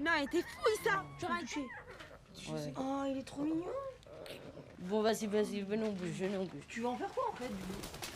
Non, t'es fou, ça. Tu vas toucher. Ouais. Oh, il est trop mignon. Bon, vas-y, vas-y, venons, bouge, venons, bouge. Tu vas en faire quoi en fait du coup ?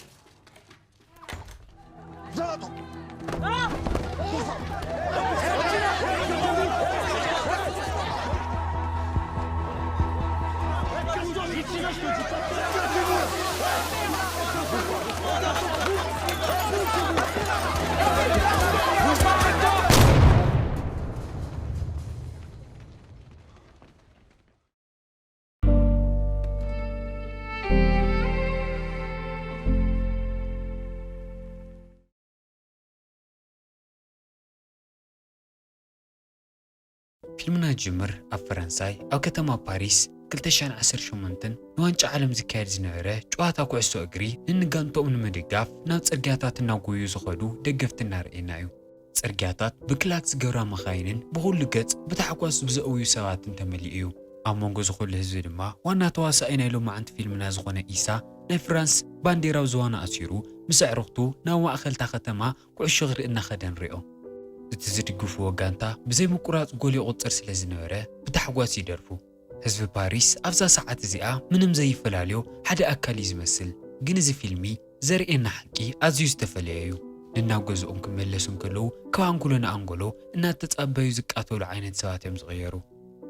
ፊልምና ዝጅምር ኣብ ፈረንሳይ ኣብ ከተማ ፓሪስ ክልተ ሽሕን ዓሰርተ ሸሞንተን ንዋንጫ ዓለም ዝካየድ ዝነበረ ጨዋታ ኩዕሶ እግሪ ንንጋንቶኦም ንምድጋፍ ናብ ጽርግያታት እናጎዩ ዝኸዱ ደገፍቲ እናርኣየና እዩ። ጽርግያታት ብክላክስ ዝገብራ መኻይንን ብኹሉ ገጽ ብታሕጓስ ብዘእውዩ ሰባትን ተመሊኡ እዩ። ኣብ መንጎ ዝኹሉ ህዝቢ ድማ ዋና ተዋሳኣይ ናይ ሎማዓንቲ ፊልምና ዝኾነ ኢሳ ናይ ፍራንስ ባንዴራ ኣብ ዝዋኑ ኣሲሩ ምስ ኣዕሩኽቱ ናብ ማእኸል እታ ከተማ ኩዕሾ ክርኢ እናኸደ ንሪኦ። እቲ ዝድግፍዎ ጋንታ ብዘይ ምቁራጽ ጎል ይቑጽር ስለ ዝነበረ ብታሕጓስ ይደርፉ። ህዝቢ ፓሪስ ኣብዛ ሰዓት እዚኣ ምንም ዘይፈላለዮ ሓደ ኣካል እዩ ዝመስል። ግን እዚ ፊልሚ ዘርእየና ሓቂ ኣዝዩ ዝተፈለየ እዩ። ንናብ ገዝኦም ክመለሱ እንከለዉ ካብ ኣንጎሎ ንኣንጎሎ እናተጻበዩ ዝቃተሉ ዓይነት ሰባት እዮም ዝቕየሩ።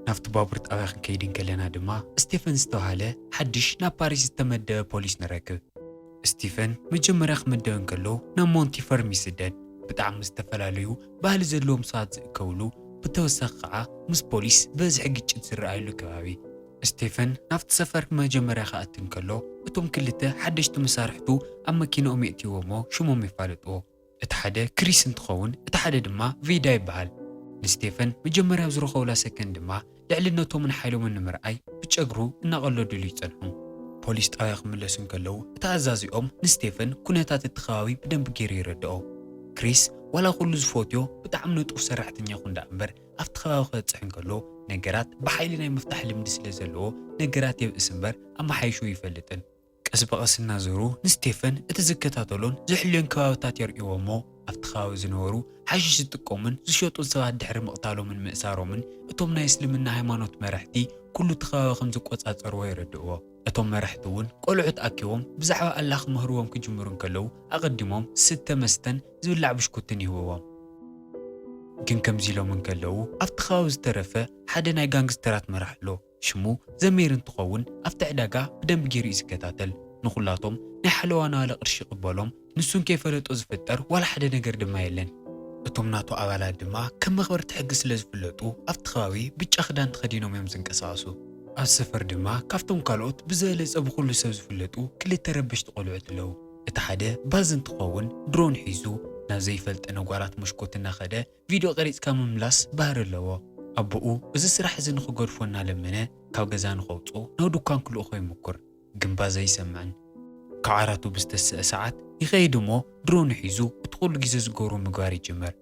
ናብቲ ባቡር ጣብያ ክንከይድ እንከለና ድማ ስቴፈን ዝተባህለ ሓድሽ ናብ ፓሪስ ዝተመደበ ፖሊስ ንረክብ። ስቲፈን መጀመርያ ክምደብ እንከሎ ናብ ሞንቲፈርም ይስደድ። ብጣዕሚ ዝተፈላለዩ ባህሊ ዘለዎም ሰባት ዝእከብሉ፣ ብተወሳኺ ከዓ ምስ ፖሊስ ብበዝሒ ግጭት ዝረኣየሉ ከባቢ። ስቴፈን ናብቲ ሰፈር መጀመርያ ክኣቲ እንከሎ እቶም ክልተ ሓደሽቲ መሳርሕቱ ኣብ መኪንኦም የእትይዎ እሞ ሽሞም የፋልጥዎ። እቲ ሓደ ክሪስ እንትኸውን እቲ ሓደ ድማ ቬዳ ይበሃል። ንስቴፈን መጀመርያ ኣብ ዝረኸቡላ ሰከንድ ድማ ልዕልነቶምን ሓይሎምን ንምርኣይ ብጨግሩ እናቐለዱሉ ይጸንሑ። ፖሊስ ጣብያ ክምለሱ እንከለዉ እቲ ኣዛዚኦም ንስቴፈን ኩነታት እቲ ከባቢ ብደንቢ ገይሩ የረድኦ። ክሪስ ዋላ ኩሉ ዝፈትዮ ብጣዕሚ ንጡፍ ሰራሕተኛ ይኹን ደኣ እምበር ኣብቲ ከባቢ ክበጽሕ እንከሎ ነገራት ብሓይሊ ናይ ምፍታሕ ልምዲ ስለ ዘለዎ ነገራት የብእስ እምበር ኣመሓይሹ ይፈልጥን። ቀስ ብቐስ እናዞሩ ንስቴፈን እቲ ዝከታተሎን ዝሕልዮን ከባብታት የርእይዎ እሞ ኣብቲ ከባቢ ዝነበሩ ሓሽሽ ዝጥቀሙን ዝሸጡን ሰባት ድሕሪ ምቕታሎምን ምእሳሮምን እቶም ናይ እስልምና ሃይማኖት መራሕቲ ኩሉ እቲ ከባቢ ከም ዝቆጻጸርዎ የረድእዎ። እቶም መራሕቲ እውን ቆልዑት ኣኪቦም ብዛዕባ ኣላህ ክምህርዎም ክጅምሩ እንከለዉ ኣቐዲሞም ስተ መስተን ዝብላዕ ብሽኩትን ይህብዎም። ግን ከምዚ ኢሎም እንከለዉ ኣብቲ ከባቢ ዝተረፈ ሓደ ናይ ጋንግስተራት መራሕ ኣሎ። ሽሙ ዘሜር እንትኸውን ኣብቲ ዕዳጋ ብደንቢ ገይሩ እዩ ዝከታተል። ንኹላቶም ናይ ሓለዋ ናዋለ ቅርሺ ይቕበሎም። ንሱ እንከይፈለጦ ዝፍጠር ዋላ ሓደ ነገር ድማ የለን። እቶም ናቱ ኣባላት ድማ ከም መኽበርቲ ሕጊ ስለ ዝፍለጡ ኣብቲ ከባቢ ብጫ ክዳን ተኸዲኖም እዮም ዝንቀሳቐሱ። ኣብ ሰፈር ድማ ካብቶም ካልኦት ብዝበለጸ ብኹሉ ሰብ ዝፍለጡ ክልተ ረበሽቲ ቆልዑት ኣለዉ። እቲ ሓደ ባዝ እንትኸውን ድሮን ሒዙ ናብ ዘይፈልጠ ነጓራት መሽኮት እናኸደ ቪድዮ ቀሪጽካ ምምላስ ባህሪ ኣለዎ። ኣቦኡ እዚ ስራሕ እዚ ንኽገድፎ እናለመነ ካብ ገዛ ንኸውጽኦ ናብ ድኳን ክልእኾ ይምኩር፣ ግን ባዝ ኣይሰምዕን። ካብ ዓራቱ ብዝተስአ ሰዓት ይኸይድ እሞ ድሮኑ ሒዙ እቲ ኩሉ ግዜ ዝገብሮ ምግባር ይጅምር።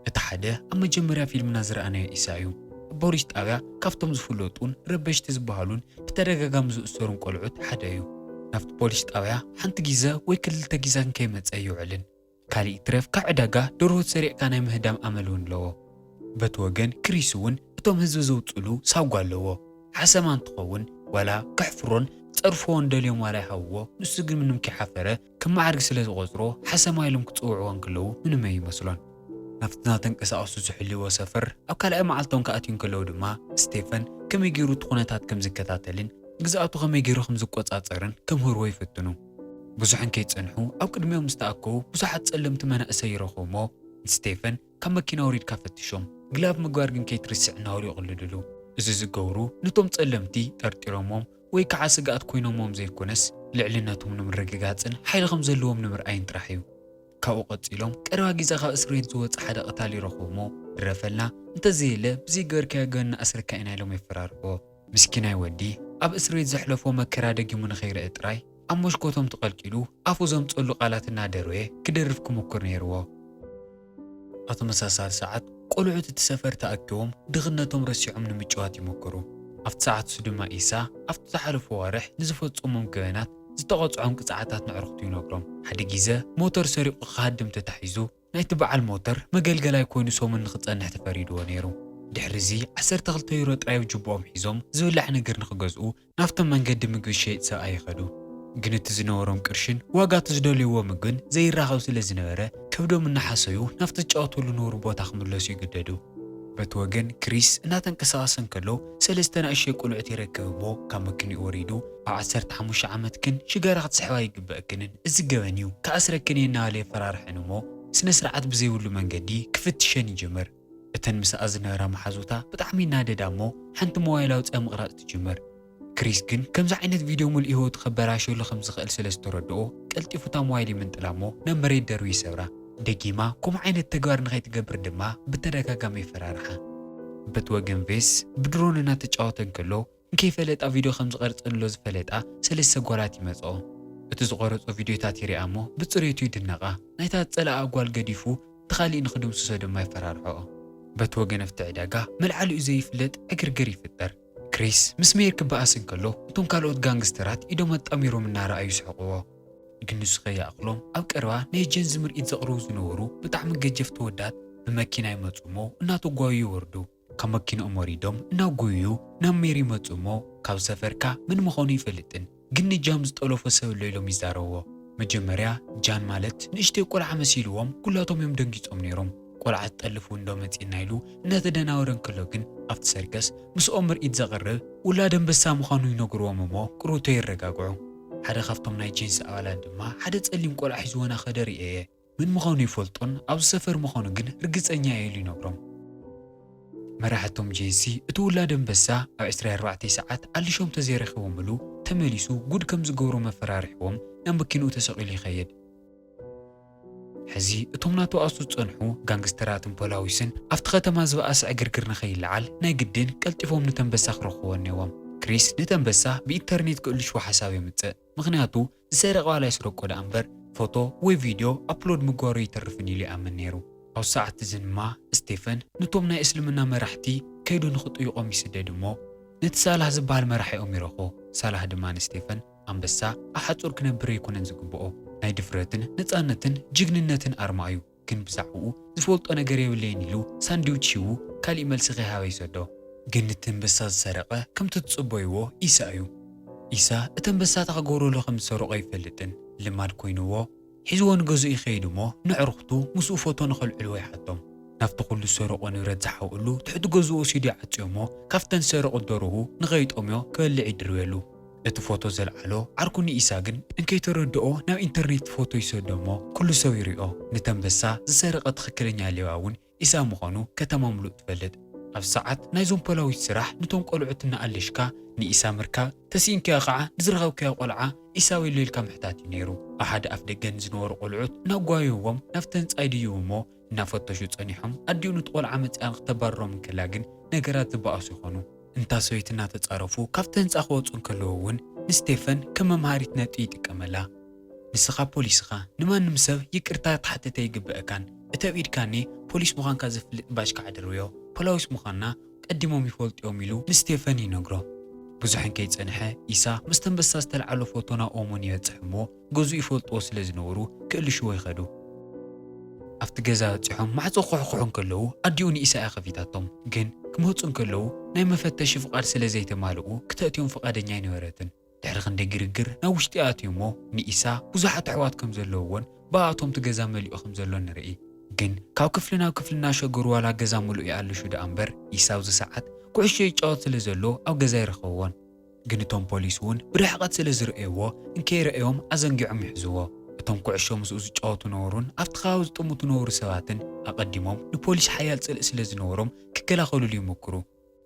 እቲ ሓደ ኣብ መጀመርያ ፊልምና ዝረኣናዮ ኢሳ እዩ። ኣብ ፖሊስ ጣብያ ካብቶም ዝፍለጡን ረበሽቲ ዝበሃሉን ብተደጋጋሚ ዝእሰሩን ቆልዑት ሓደ እዩ። ናብቲ ፖሊስ ጣብያ ሓንቲ ግዜ ወይ ክልተ ግዜ እንከይመጸ ኣይውዕልን። ካልእ ይትረፍ ካብ ዕዳጋ ደርሆ ሰሪቕካ ናይ ምህዳም ኣመል እውን ኣለዎ። በቲ ወገን ክሪስ እውን እቶም ህዝቢ ዘውፅሉ ሳጓ ኣለዎ። ሓሰማ እንትኸውን ዋላ ከሕፍሮን ክፀርፍዎን ደልዮም ዋላ ይሃብዎ፣ ንሱ ግን ምንም ከይሓፈረ ከም መዓርግ ስለ ዝቖፅሮ ሓሰማ ኢሎም ክፅውዕዎ እንከለዉ ምንም ኣይመስሎን። ናብቲ እናተንቀሳቐሱ ዝሕልዎ ሰፈር ኣብ ካልኣይ መዓልቶም ክኣትዩ እንከለዉ ድማ ስቴፈን ከመይ ገይሩ እቲ ኩነታት ከም ዝከታተልን ግዝኣቱ ከመይ ገይሩ ከም ዝቆፃፀርን ከምህርዎ ይፍትኑ። ብዙሕ እንከይጸንሑ ኣብ ቅድሚኦም ምስ ተኣከቡ ብዙሓት ጸለምቲ መናእሰይ ይረኽቡ እሞ ንስቴፈን ካብ መኪና ወሪድካ ፈትሾም፣ ግላቭ ምግባር ግን ከይትርስዕ እናበሉ ይቕልድሉ። እዚ ዝገብሩ ነቶም ጸለምቲ ጠርጢሮሞም ወይ ከዓ ስግኣት ኮይኖሞም ዘይኮነስ ልዕልነቶም ንምርግጋጽን ሓይሊ ከም ዘለዎም ንምርኣይን ጥራሕ እዩ። ካብኡ ቀጺሎም ቀረባ ግዜ ካብ እስር ቤት ዝወጸ ሓደ ቀታሊ ይረኽቡ እሞ ድረፈልና፣ እንተዘየለ ብዘይገበርካዮ ገበን ንኣስረካ ኢና ኢሎም የፈራርሕዎ። ምስኪናይ ወዲ ኣብ እስር ቤት ዘሕለፎ መከራ ደጊሙ ንኸይርኢ ጥራይ ኣብ መሽኮቶም ተቐልቂሉ ኣፉ ዘምጸሉ ቃላት እናደረወ ክደርፍ ክምኩር ነይርዎ። ኣብ ተመሳሳሊ ሰዓት ቆልዑት እቲ ሰፈር ተኣኪቦም ድኽነቶም ረሲዖም ንምጭዋት ይምኩሩ። ኣብቲ ሰዓት እሱ ድማ ኢሳ ኣብቲ ዝሓለፉ ኣዋርሕ ንዝፈጸሞም ገበናት ዝተቐጽዖም ቅጽዓታት ነዕርኽቱ ይነግሮም። ሓደ ግዜ ሞተር ሰሪቑ ክሃድም ተታሒዙ ናይቲ በዓል ሞተር መገልገላይ ኮይኑ ሰሙን ንኽጸንሕ ተፈሪድዎ ነይሩ። ድሕሪ እዚ ዓሰርተ ክልተ ዩሮ ጥራይ ኣብ ጅብኦም ሒዞም ዝብላዕ ነገር ንኽገዝኡ ናብቶም መንገዲ ምግቢ ዝሸይጥ ሰብኣይ ይኸዱ። ግን እቲ ዝነበሮም ቅርሽን ዋጋ እቲ ዝደልይዎ ምግብን ዘይራኸብ ስለ ዝነበረ ከብዶም እናሓሰዩ ናብቲ ዝጫወትሉ ዝነበሩ ቦታ ክምለሱ ይግደዱ። በቲ ወገን ክሪስ እናተንቀሳቐሰ እንከሎ ሰለስተ ንኣሽቱ ቆልዑት ይረክብ እሞ ካብ መኪንኡ ወሪዱ ኣብ ዓሰርተ ሓሙሽተ ዓመትክን ሽጋራ ክትስሕባ ይግበእክንን እዚ ገበን እዩ ክኣስረክን እየ እናበለ የፈራርሐን እሞ ስነ ስርዓት ብዘይብሉ መንገዲ ክፍትሸን ይጅምር። እተን ምስኣ ዝነበራ መሓዙታ ብጣዕሚ ይናደዳ እሞ ሓንቲ ሞባይል ኣውፂኣ ምቕራፅ ትጅምር። ክሪስ ግን ከምዚ ዓይነት ቪድዮ ሙሉእ ህይወቱ ከበላሽወሉ ከም ዝኽእል ስለ ዝተረድኦ ቀልጢፉ እታ ሞባይል ይምንጥላ እሞ ናብ መሬት ደርቡ ይሰብራ። ደጊማ ከምኡ ዓይነት ተግባር ንኸይትገብር ድማ ብተደጋጋሚ ይፈራርሓ። በቲ ወገን ቬስ ብድሮን እናተጫወተ እንከሎ እንከይፈለጣ ቪድዮ ከም ዝቐርፀን ዘሎ ዝፈለጣ ሰለስተ ጓላት ይመፅኦ። እቲ ዝቐረፆ ቪድዮታት ይሪኣ እሞ ብፅሬቱ ይድነቓ። ናይታ ዝፀለኣ ጓል ገዲፉ እቲ ካሊእ ንኽድምስሶ ድማ ይፈራርሖኦ። በቲ ወገን ኣብቲ ዕዳጋ መልዓሊኡ ዘይፍለጥ ዕግርግር ይፍጠር። ክሪስ ምስ ሜር ክበኣስ እንከሎ እቶም ካልኦት ጋንግስተራት ኢዶም ኣጣሚሮም እናረኣዩ ይስሕቕዎ። ግን ንሱ ከይኣኽሎም ኣብ ቀረባ ናይ ጀንዚ ምርኢት ዘቕርቡ ዝነበሩ ብጣዕሚ ገጀፍቲ ወዳት ብመኪና ይመፁ እሞ እናተጓዩ ይወርዱ። ካብ መኪንኦም ወሪዶም እናጎዩ ናብ ሜር ይመፁ እሞ ካብ ሰፈርካ መን ምዃኑ ይፈልጥን ግን ንጃም ዝጠለፎ ሰብ ኣሎ ኢሎም ይዛረብዎ። መጀመርያ ጃን ማለት ንእሽተይ ቆልዓ መሲልዎም ኩላቶም እዮም ደንጊፆም ነይሮም። ቆልዓ ትጠልፍ እውን ዶ መፂእና ኢሉ እናተደናወረ እንከሎ ግን ኣብቲ ሰርከስ ምስኦም ምርኢት ዘቕርብ ውላድ ኣንበሳ ምዃኑ ይነግርዎም እሞ ቅርብቶ የረጋግዑ። ሓደ ካብቶም ናይ ጀንሲ ኣባላት ድማ ሓደ ፀሊም ቆልዓ ሒዝዎ እናኸደ ርእየየ። መን ምዃኑ ይፈልጦን ኣብዚ ሰፈር ምዃኑ ግን ርግፀኛ እየ ኢሉ ይነግሮም። መራሕቶም ጀንሲ እቲ ውላድ ኣንበሳ ኣብ ዕስራ ኣርባዕተ ሰዓት ኣሊሾም ተዘይረኺቦምሉ ተመሊሱ ጉድ ከም ዝገብሮ መፈራርሕዎም ናብ መኪንኡ ተሰቒሉ ይኸይድ። ሕዚ እቶም ናተባእሱ ዝጸንሑ ጋንግስተራትን ፖላዊስን ኣብቲ ከተማ ዝበኣሰ ዕግርግር ንኸይለዓል ናይ ግድን ቀልጢፎም ንተንበሳ ክረኽብዎ እኒዎም። ክሪስ ንተንበሳ ብኢንተርኔት ክእልሽዎ ሓሳብ የምጽእ። ምኽንያቱ ዝሰረቐ ዋላ ይስረቆ ደኣ እምበር ፎቶ ወይ ቪድዮ ኣፕሎድ ምግባሩ ኣይተርፍን ኢሉ ይኣምን ነይሩ። ኣብ ሰዓት እዚ ድማ ስቴፈን ንቶም ናይ እስልምና መራሕቲ ከይዱ ንኽጥይቖም ይስደድ እሞ ነቲ ሳላህ ዝበሃል መራሒኦም ይረኽቦ። ሳላህ ድማ ንስቴፈን ኣንበሳ ኣብ ሓጹር ክነብር ኣይኮነን ዝግብኦ። ናይ ድፍረትን ነጻነትን ጅግንነትን ኣርማ እዩ። ግን ብዛዕባኡ ዝፈልጦ ነገር የብለይን ኢሉ ሳንድዊች ሂቡ ካሊእ መልሲ ከይሃበ ይሰዶ። ግን እቲ ኣንበሳ ዝሰረቐ ከምቲ ትጽበይዎ ኢሳ እዩ። ኢሳ እቲ ኣንበሳ እታ ክገብረሉ ከም ዝሰረቖ ኣይፈልጥን። ልማድ ኮይንዎ ሒዝዎ ንገዝኡ ይኸይድ እሞ ንዕርኽቱ ምስኡ ፎቶ ንኸልዕልዎ ይሓቶም። ናብቲ ኩሉ ዝሰረቖ ንብረት ዝሓውእሉ ትሕቲ ገዝኡ ወሲዱ ይዓጽዮ እሞ ካብተን ዝሰረቑ ደርሁ ንኸይጠምዮ ክበልዕ ይድርብየሉ። እቲ ፎቶ ዘልዓሎ ዓርኩ ንኢሳ ግን እንከይተረድኦ ናብ ኢንተርኔት ፎቶ ይሰዶ እሞ ኩሉ ሰብ ይሪኦ። ነቲ ኣንበሳ ዝሰረቐ ትኽክለኛ ሌባ እውን ኢሳ ምዃኑ ከተማ ምሉእ ትፈልጥ። ኣብ ሰዓት ናይዞም ፖላዊስ ስራሕ ነቶም ቆልዑት እናኣለሽካ ንኢሳ ምርካብ ተሲእንካዮ ከዓ ንዝረኸብካዮ ቆልዓ ኢሳ ወይ ኢልካ ምሕታት እዩ ነይሩ። ኣብ ሓደ ኣፍ ደገ ንዝነበሩ ቆልዑት እናጓየዎም ናብቲ ህንፃ ይድይቡ እሞ እናፈተሹ ጸኒሖም ኣዲኡ ነቲ ቆልዓ መጺኣ ንክተባርሮም እንከላ ግን ነገራት ዝበኣሱ ይኾኑ። እንታ ሰበይቲ እናተጻረፉ ካብቲ ህንጻ ክወጹ እንከለዉ እውን ንስቴፈን ከም መምሃሪት ነጥቢ ይጥቀመላ። ንስኻ ፖሊስ ኢኻ፣ ንማንም ሰብ ይቅርታ ክትሓትት ኣይግበአካን። እቲ ኣብ ኢድካ እኔ ፖሊስ ምዃንካ ዘፍልጥ ባጅ ከዓ ድርብዮ፣ ፖላዊስ ምዃንና ቀዲሞም ይፈልጡ እዮም ኢሉ ንስቴፈን ይነግሮ። ብዙሕ እንከይጸንሐ ኢሳ ምስቲ ኣንበሳ ዝተልዓሎ ፎቶ ናብ ኦሞን ይበጽሕ እሞ ገዝኡ ይፈልጥዎ ስለ ዝነበሩ ክእልሽዎ ይኸዱ። ኣብቲ ገዛ በጺሖም ማዕጾ ክኹሕኩሑ እንከለዉ ኣዲኡ ንኢሳ እያ ከፊታቶም። ግን ክመጹ እንከለዉ ናይ መፈተሺ ፍቓድ ስለ ዘይተማልኡ ክተእትዮም ፍቓደኛ ኣይነበረትን። ድሕሪ ክንደይ ግርግር ናብ ውሽጢ ኣትዩ እሞ ንኢሳ ብዙሓት ኣሕዋት ከም ዘለውዎን ብኣቶም እቲ ገዛ መሊኡ ከም ዘሎ ንርኢ። ግን ካብ ክፍሊ ናብ ክፍሊ እናሸገሩ ዋላ ገዛ ምሉእ ይኣልሹ ደኣ እምበር ኢሳ ኣብዚ ሰዓት ኩዕሾ ይጫወት ስለ ዘሎ ኣብ ገዛ ይረኸብዎን። ግን እቶም ፖሊስ እውን ብርሕቐት ስለ ዝርእይዎ እንከይረኣዮም ኣዘንጊዖም ይሕዝዎ። እቶም ኩዕሾ ምስኡ ዝጫወቱ ነበሩን ኣብቲ ከባቢ ዝጥምቱ ነበሩ ሰባትን ኣቐዲሞም ንፖሊስ ሓያል ጽልኢ ስለ ዝነበሮም ክከላኸሉሉ ይሞክሩ።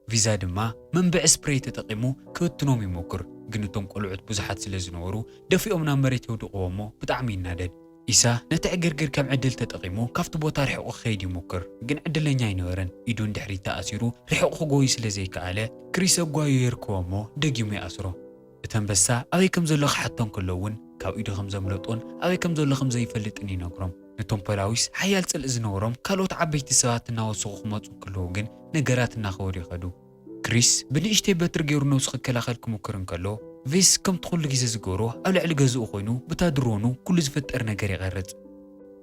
ቪዛ ድማ መንብዒ ስፕሬይ ተጠቒሙ ክብትኖም ይሞክር። ግን እቶም ቆልዑት ብዙሓት ስለ ዝነበሩ ደፊኦም ናብ መሬት የውድቕዎ እሞ ብጣዕሚ ይናደድ። ኢሳ ነቲ ዕግርግር ከም ዕድል ተጠቒሙ ካብቲ ቦታ ርሒቑ ክኸይድ ይሞክር። ግን ዕድለኛ ኣይነበረን። ኢዱ ንድሕሪት ተኣሲሩ ርሒቑ ክጎዩ ስለ ዘይከኣለ ክሪስ ኣብ ጓዩ የርክቦ እሞ ደጊሙ ይኣስሮ። እቲ ኣንበሳ ኣበይ ከም ዘሎ ክሓቶ እንከሎ እውን ካብ ኢዱ ከም ዘምለጦን ኣበይ ከም ዘሎ ከም ዘይፈልጥን ይነግሮም። ነቶም ፖላዊስ ሓያል ጽልኢ ዝነበሮም ካልኦት ዓበይቲ ሰባት እናወሰኹ ክመጹ እንከለዉ ግን ነገራት እናኸበዱ ይኸዱ። ክሪስ ብንእሽተይ በትሪ ገይሩ ነብሱ ክከላኸል ክምክር እንከሎ ቬስ ከምቲ ኩሉ ግዜ ዝገብሮ ኣብ ልዕሊ ገዝኡ ኮይኑ ብታ ድሮኑ ኩሉ ዝፍጠር ነገር ይቐርጽ።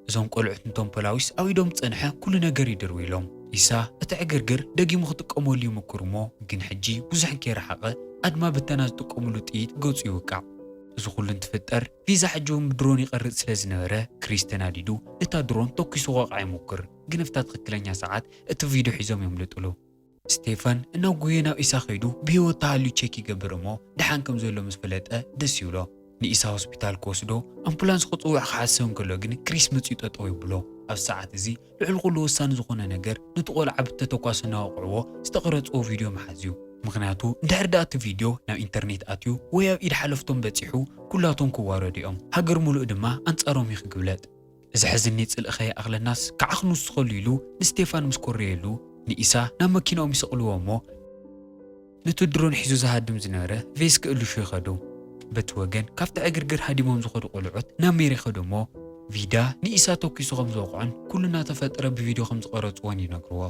እዞም ቆልዑት ንቶም ፖላዊስ ኣብ ኢዶም ዝጸንሐ ኩሉ ነገር ይድርብዩ ኢሎም። ኢሳ እቲ ዕግርግር ደጊሙ ክጥቀመሉ ይምኩር እሞ፣ ግን ሕጂ ብዙሕ ከይረሓቐ ኣድማ ብተና ዝጥቀምሉ ጥይት ገጹ ይውቃዕ። እዚ ኩሉ እንትፍጠር፣ ቪዛ ሕጂ እውን ብድሮን ይቐርጽ ስለ ዝነበረ፣ ክሪስ ተናዲዱ ነታ ድሮን ተኲሱ ክወቕዓ ይሞክር። ግን ኣብታ ትኽክለኛ ሰዓት እቲ ቪድዮ ሒዞም የምልጥሉ። ስቴፈን እናጎየ ናብ ኢሳ ከይዱ ብህይወት ተሃልዩ ቼክ ይገብር እሞ፣ ደሓን ከም ዘሎ ምስ ፈለጠ ደስ ይብሎ። ንኢሳ ሆስፒታል ክወስዶ ኣምቡላንስ ክጽውዕ ክሓስብ እንከሎ ግን ክሪስ መጺኡ ጠጠው ይብሎ። ኣብ ሰዓት እዚ ልዑል ኩሉ ወሳኒ ዝኾነ ነገር ነቲ ቆልዓ ብተተኳሲ እናወቕዕዎ ዝተቐረጽዎ ቪድዮ ምሓዝ እዩ። ምኽንያቱ እንድሕር ደኣ እቲ ቪድዮ ናብ ኢንተርኔት ኣትዩ ወይ ኣብ ኢድ ሓለፍቶም በጺሑ ኩላቶም ክዋረዱ እዮም። ሃገር ሙሉእ ድማ ኣንጻሮም እዩ ክግብለጥ። እዚ ሕዝኒ ጽልኢ ከይኣኽለናስ ክዓኽኑ ዝኸሉ ኢሉ ንስቴፋን ምስ ኮረየሉ ንኢሳ ናብ መኪናኦም ይሰቕልዎ እሞ ነቲ ድሮን ሒዙ ዝሃድም ዝነበረ ቬስ ክእልሹ ይኸዱ። በቲ ወገን ካብቲ ዕግርግር ሃዲሞም ዝኸዱ ቆልዑት ናብ ሜሪ ይኸዱ እሞ ቪዳ ንኢሳ ተኲሱ ከም ዝወቕዖን ኩሉ እናተፈጠረ ብቪድዮ ከም ዝቐረጽዎን ይነግርዎ።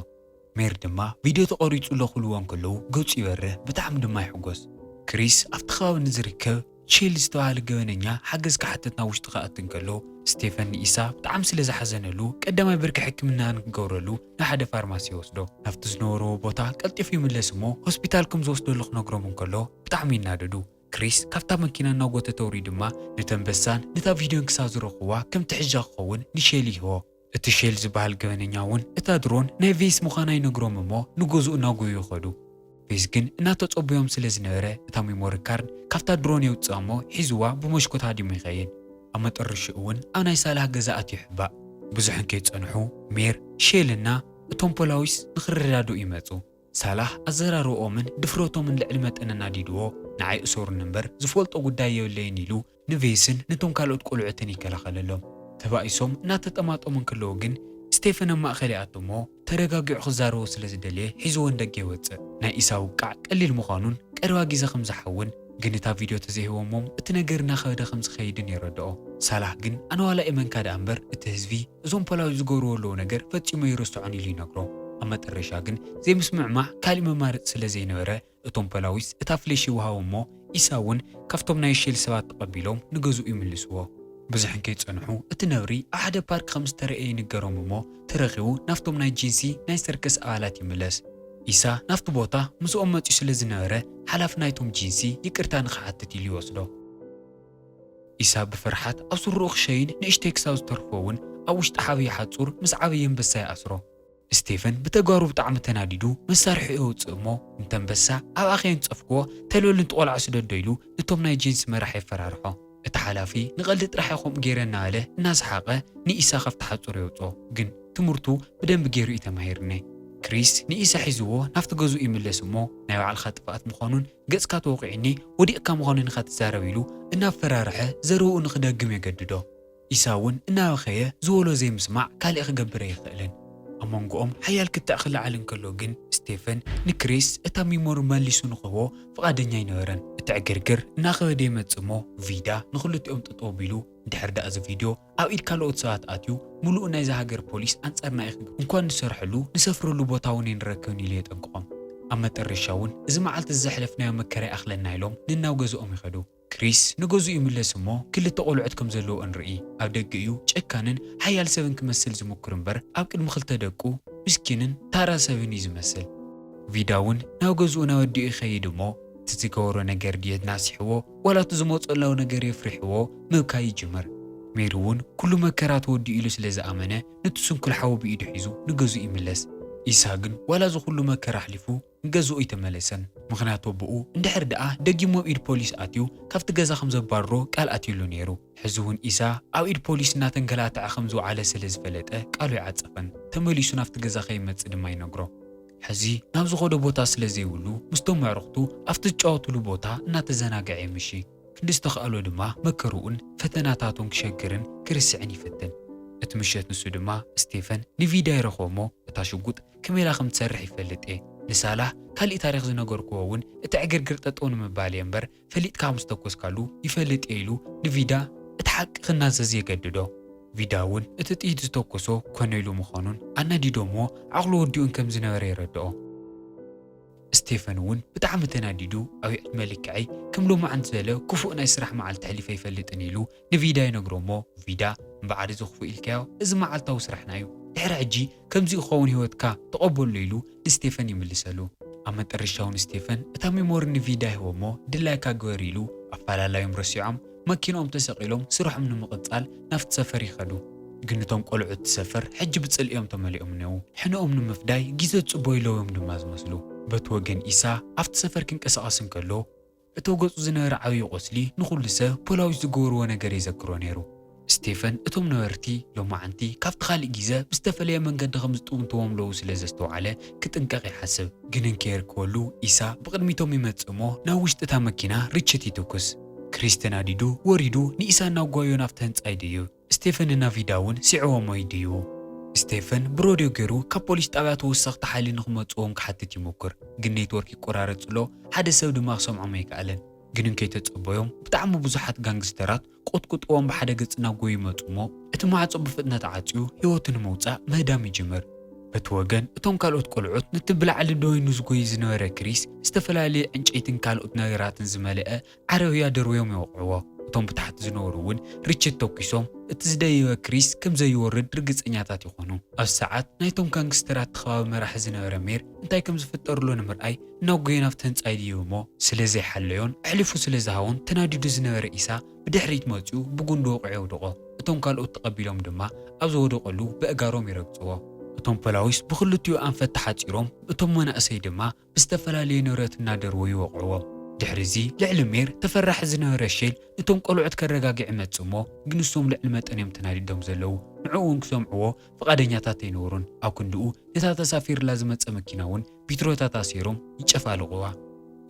ሜሪ ድማ ቪድዮ ተቐሪጹ ኣሎ ክብልዎ እንከለዉ ገጹ ይበርህ፣ ብጣዕሚ ድማ ይሕጎስ። ክሪስ ኣብቲ ከባቢ ንዝርከብ ሼል ዝተባህለ ገበነኛ ሓገዝ ክሓትት ናብ ውሽጢ ክኣቱ እንከሎ ስቴፈን ንኢሳ ብጣዕሚ ስለ ዝሓዘነሉ ቀዳማይ ብርኪ ሕክምና ንክገብረሉ ናብ ሓደ ፋርማሲ ይወስዶ። ናብቲ ዝነበርዎ ቦታ ቀልጢፉ ይምለስ እሞ ሆስፒታል ከም ዝወስደሉ ክነግሮም እንከሎ ብጣዕሚ ይናደዱ። ክሪስ ካብታ መኪና እናጎተተ ውሪዱ ድማ ነቲ ኣንበሳን ነታ ቪድዮን ክሳብ ዝረኽብዋ ከም ትሕዣ ክኸውን ንሼል ይህቦ። እቲ ሼል ዝበሃል ገበነኛ እውን እታ ድሮን ናይ ቬስ ምዃና ይነግሮም እሞ ንገዝኡ እናጎዩ ይኸዱ። ቬስ ግን እናተጸበዮም ስለ ዝነበረ እታ ሜሞሪ ካርድ ካብታ ድሮን የውጽኣ እሞ ሒዝዋ ብመስኮት ሃዲሙ ይኸይድ። ኣብ መጠረሽኡ እውን ኣብ ናይ ሳላህ ገዛ ኣትዩ ይሕባእ። ብዙሕ እንከይጸንሑ ሜር፣ ሼል እና እቶም ፖላዊስ ንኽረዳድኡ ይመጹ። ሳላህ ኣዘራርብኦምን ድፍረቶምን ልዕሊ መጠን ኣናዲድዎ፣ ንዓይ እሰሩኒ እምበር ዝፈልጦ ጉዳይ የብለይን ኢሉ ንቬስን ነቶም ካልኦት ቆልዑትን ይከላኸለሎም። ተባኢሶም እናተጠማጠሙ እንከለዉ ግን ስቴፈን ኣብ ማእከል ይኣቱ እሞ ተረጋጊዑ ክዛረቦ ስለ ዝደለየ ሒዝዎ ንደገ ይወጽእ። ናይ ኢሳ ውቃዕ ቀሊል ምዃኑን ቀረባ ግዜ ከም ዝሓውን ግን እታ ቪድዮ ተዘይህቦሞም እቲ ነገር እናኸበደ ከም ዝኸይድን የረድኦ። ሳላህ ግን ኣነ ዋላ እመንካ ደኣ እምበር እቲ ህዝቢ እዞም ፖላዊስ ዝገብርዎ ዘለዉ ነገር ፈጺሙ ኣይርስዖን ኢሉ ይነግሮ። ኣብ መጠረሻ ግን ዘይምስምዕማዕ ካሊእ መማረጺ ስለ ዘይነበረ እቶም ፖላዊስ እታ ፍሌሽ ይወሃቡ እሞ ኢሳ እውን ካብቶም ናይ ሼል ሰባት ተቐቢሎም ንገዝኡ ይምልስዎ። ብዙሕ እንከይጸንሑ እቲ ነብሪ ኣብ ሓደ ፓርክ ከም ዝተረእየ ይንገሮም እሞ ተረኺቡ ናብቶም ናይ ጂንሲ ናይ ሰርከስ ኣባላት ይምለስ። ኢሳ ናብቲ ቦታ ምስኦም መጺኡ ስለ ዝነበረ ሓላፊ ናይቶም ጂንሲ ይቅርታ ንኽሓትት ኢሉ ይወስዶ። ኢሳ ብፍርሓት ኣብ ስርኡ ክሸይን ንእሽተይ ክሳብ ዝተርፎ እውን ኣብ ውሽጢ ዓብዪ ሓጹር ምስ ዓብዪ ኣንበሳ ይኣስሮ። ስቴፈን ብተግባሩ ብጣዕሚ ተናዲዱ መሳርሒ የውፅእ እሞ ንተንበሳ ኣብ ኣኸየን ፀፍክዎ ተልበሉ ንትቆልዓ ስደዶ ኢሉ እቶም ናይ ጂንስ መራሕ የፈራርሖ። እቲ ሓላፊ ንቐልዲ ጥራሕ ኢኹም ገይረ እናበለ እናሰሓቐ ንኢሳ ካብቲ ሓፁር የውፅኦ። ግን ትምህርቱ ብደንቢ ገይሩ እዩ ተማሂርኒ። ክሪስ ንኢሳ ሒዝዎ ናብቲ ገዝኡ ይምለስ እሞ ናይ ባዕልኻ ጥፍኣት ምዃኑን ገጽካ ተወቒዕኒ ወዲቕካ ምዃኑን ኢኻ ትዛረብ ኢሉ እናፈራርሐ ዘረብኡ ንኽደግም የገድዶ። ኢሳ እውን እናበኸየ ዝበሎ ዘይምስማዕ ካሊእ ክገብር ኣይኽእልን። ኣብ መንጎኦም ሓያል ክትዕ ክለዓል እንከሎ ግን ስቴፈን ንክሪስ እታ ሚሞሪ መሊሱ ንክህቦ ፍቓደኛ ኣይነበረን። እቲ ዕግርግር እናኸበደ ይመጽእ እሞ ቪዳ ንኽልቲኦም ጠጠው ኣቢሉ ድሕር ደኣ እዚ ቪድዮ ኣብ ኢድ ካልኦት ሰባት ኣትዩ ምሉእ ናይዛ ሃገር ፖሊስ ኣንጻርና እዩ ክግ እንኳን ንሰርሐሉ ንሰፍረሉ ቦታ እውን ኣይንረክብን ኢሉ የጠንቅቖም። ኣብ መጠረሻ እውን እዚ መዓልቲ እዚ ዘሕለፍናዮ መከራ ይኣኽለና ኢሎም ንናብ ገዝኦም ይኸዱ። ክሪስ ንገዝኡ ይምለስ እሞ ክልተ ቆልዑት ከም ዘለዎ እንርኢ። ኣብ ደገ እዩ ጨካንን ሓያል ሰብን ክመስል ዝምኩር እምበር ኣብ ቅድሚ ክልተ ደቁ ምስኪንን ታራ ሰብን እዩ ዝመስል። ቪዳ እውን ናብ ገዝኡ ናብ ኣዲኡ ይኸይድ እሞ እቲ ዝገበሮ ነገር ድየት ናሲሕዎ ዋላ እቲ ዝመፀሎ ነገር የፍሪሕዎ ምብካይ ይጅምር። ሜሪ እውን ኩሉ መከራ ተወዲኡ ኢሉ ስለ ዝኣመነ ነቲ ስንኩል ሓዉ ብኢዱ ሒዙ ንገዝኡ ይምለስ። ኢሳ ግን ዋላ እዚ ኩሉ መከራ ኣሕሊፉ ንገዝኡ ኣይተመለሰን። ምኽንያቱ ኣቦኡ እንድሕር ደኣ ደጊሙ ኣብ ኢድ ፖሊስ ኣትዩ ካብቲ ገዛ ከም ዘባርሮ ቃል ኣትዩሉ ነይሩ። ሕዚ እውን ኢሳ ኣብ ኢድ ፖሊስ እናተንገላትዐ ከም ዝወዓለ ስለ ዝፈለጠ ቃሉ ኣይዓጸፈን። ተመሊሱ ናብቲ ገዛ ከይመጽእ ድማ ይነግሮ። ሕዚ ናብ ዝኸዶ ቦታ ስለ ዘይብሉ ምስቶም ኣዕሩኽቱ ኣብቲ ዝጫወትሉ ቦታ እናተዘናግዐ የምሺ። ክንዲ ዝተኻእሎ ድማ መከርኡን ፈተናታቱን ክሸግርን ክርስዕን ይፍትን። እቲ ምሸት ንሱ ድማ ስቴፈን ንቪዳ ይረኽቦ እሞ እታ ሽጉጥ ከመይ ኢላ ከም ትሰርሕ ይፈልጥ እየ። ንሳላህ ካሊእ ታሪኽ ዝነገርክዎ እውን እቲ ዕግርግር ጠጠው ንምባል እየ እምበር ፈሊጥካ ምስ ተኮስካሉ ይፈልጥ እየ ኢሉ ንቪዳ እቲ ሓቂ ክናዘዝ የገድዶ። ቪዳ እውን እቲ ጥይት ዝተኮሶ ኮነ ኢሉ ምዃኑን ኣናዲዶምዎ ዓቕሉ ወዲኡን ከም ዝነበረ የረድኦ። ስቴፈን እውን ብጣዕሚ ተናዲዱ ኣብ ዕድመ ልክዐይ ከም ሎማዓንቲ ዝበለ ክፉእ ናይ ስራሕ መዓልቲ ኣሕሊፈ ኣይፈልጥን ኢሉ ንቪዳ ይነግሮ እሞ ቪዳ እምበዓር እዚ ክፉእ ኢልካዮ እዚ መዓልታዊ ስራሕና እዩ ድሕሪ ሕጂ ከምዚ ክኸውን ህይወትካ ተቐበሎ ኢሉ ንስቴፈን ይምልሰሉ። ኣብ መጠረሻ እውን ስቴፈን እታ ሜሞሪ ንቪዳ ይህቦ እሞ ድላይካ ግበር ኢሉ ኣፈላላዮም ረሲዖም መኪንኦም ተሰቒሎም ስርሖም ንምቕጻል ናብቲ ሰፈር ይኸዱ። ግን እቶም ቆልዑ እቲ ሰፈር ሕጂ ብጽልእዮም ተመሊኦም እነዉ። ሕነኦም ንምፍዳይ ግዜ ጽቦ ኢለዎም ድማ ዝመስሉ። በቲ ወገን ኢሳ ኣብቲ ሰፈር ክንቀሳቐስ እንከሎ እቶ ገጹ ዝነበረ ዓብዪ ቁስሊ ንኹሉ ሰብ ፖላዊስ ዝገበርዎ ነገር የዘክሮ ነይሩ። ስቴፈን እቶም ነበርቲ ሎማዓንቲ ካብቲ ካልእ ግዜ ብዝተፈለየ መንገዲ ከም ዝጥውንትዎም ለዉ ስለ ዘስተውዓለ ክጥንቀቕ ይሓስብ። ግን እንከየርክበሉ ኢሳ ብቕድሚቶም ይመጽእ እሞ ናብ ውሽጢ እታ መኪና ርችት ይትኩስ። ክሪስ ተናዲዱ ወሪዱ ንኢሳ እናጓዮ ናብቲ ህንጻ ይድይብ። ስቴፈን እና ቪዳ እውን ስዕዎሞ ይድይቡ። ስቴፈን ብሮድዮ ገይሩ ካብ ፖሊስ ጣብያ ተወሰኽቲ ሓይሊ ንክመጽዎም ክሓትት ይሞክር፣ ግን ኔትወርክ ይቆራረጽ ኣሎ፣ ሓደ ሰብ ድማ ክሰምዖም ኣይከኣለን። ግን እንከይተጸበዮም ብጣዕሚ ብዙሓት ጋንግስተራት ቆጥቁጥዎም ብሓደ ገጽ እናጎዩ ይመጹ እሞ እቲ ማዕጾ ብፍጥነት ዓጽዩ ህይወቱ ንምውጻእ ምህዳም ይጅምር። በቲ ወገን እቶም ካልኦት ቆልዑት ነቲ ብላዕሊ ደወይኑ ዝጎዩ ዝነበረ ክሪስ ዝተፈላለየ ዕንጨይትን ካልኦት ነገራትን ዝመልአ ዓረብያ ደርብዮም ይወቕዕዎ። እቶም ብታሕቲ ዝነበሩ እውን ርችት ተኩሶም እቲ ዝደየበ ክሪስ ከም ዘይወርድ ርግጸኛታት ይኾኑ። ኣብ ሰዓት ናይቶም ጋንግስተራት እቲ ከባቢ መራሒ ዝነበረ ሜር እንታይ ከም ዝፍጠር ኣሎ ንምርኣይ እናጎየ ናብቲ ህንጻ ይድይብ እሞ ስለ ዘይሓለዮን ኣሕሊፉ ስለ ዝሃቦን ተናዲዱ ዝነበረ ኢሳ ብድሕሪት መጺኡ ብጉንዲ ወቒዑ የውድቖ። እቶም ካልኦት ተቐቢሎም ድማ ኣብ ዝወደቐሉ በእጋሮም ይረግጽዎ። እቶም ፖላዊስ ብኽልቲኡ ኣንፈት ተሓጺሮም እቶም መናእሰይ ድማ ብዝተፈላለየ ንብረት እናደርቦ ይወቕዕዎም። ድሕሪ እዚ ልዕሊ ሜር ተፈራሒ ዝነበረ ሼል ነቶም ቆልዑት ከረጋግዕ ይመጽእ እሞ ግን ንሶም ልዕሊ መጠን እዮም ተናዲዶም ዘለዉ። ንዕኡ እውን ክሰምዕዎ ፍቓደኛታት ኣይነበሩን። ኣብ ክንድኡ ነታ ተሳፊርላ ዝመጸ መኪና እውን ቢትሮታት ኣሲሮም ይጨፋልቕዋ።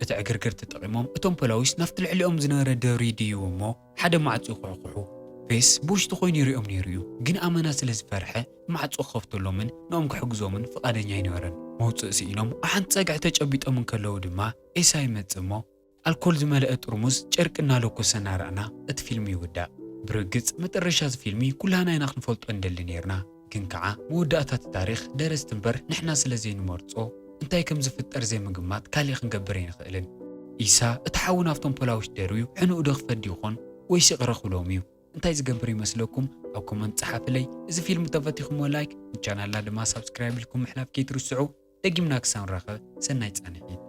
እቲ ዕግርግር ተጠቒሞም እቶም ፖላዊስ ናብቲ ልዕሊኦም ዝነበረ ደብሪ ይድይቡ እሞ ሓደ ማዕጾ ይኹሕኩሑ። ፌስ ብውሽጢ ኮይኑ ይሪኦም ነይሩ እዩ፣ ግን ኣመና ስለ ዝፈርሐ ማዕጾ ክኸፍተሎምን ንኦም ክሕግዞምን ፍቓደኛ ኣይነበረን። መውጽእ ስኢኖም ኣብ ሓንቲ ጸግዒ ተጨቢጦም እንከለዉ ድማ ኤሳ ይመጽእ እሞ ኣልኮል ዝመልአ ጥርሙዝ ጨርቂ እናለኮሰ እናረኣና እቲ ፊልም ይውዳእ። ብርግጽ መጠረሻ እዚ ፊልሚ ኩላህና ኢና ክንፈልጦ እንደሊ ነይርና፣ ግን ከዓ መወዳእታ እቲ ታሪኽ ደረስቲ እምበር ንሕና ስለ ዘይንመርጾ እንታይ ከም ዝፍጠር ዘይምግማት ካሊእ ክንገብር ኣይንኽእልን። ኢሳ እቲ ሓዊ ናብቶም ፖላዊስ ደርብዩ ሕንኡ ዶ ክፈዲ ይኾን ወይስ ይቕረ ክብሎም እዩ? እንታይ ዝገብር ይመስለኩም? ኣብ ኮመንት ጸሓፍለይ። እዚ ፊልም ተፈቲኹሞ ላይክ፣ ንቻናልና ድማ ሳብስክራይብ ኢልኩም ምሕላፍ ከይትርስዑ። ደጊምና ክሳብ ንራኸብ ሰናይ ጻንሒት።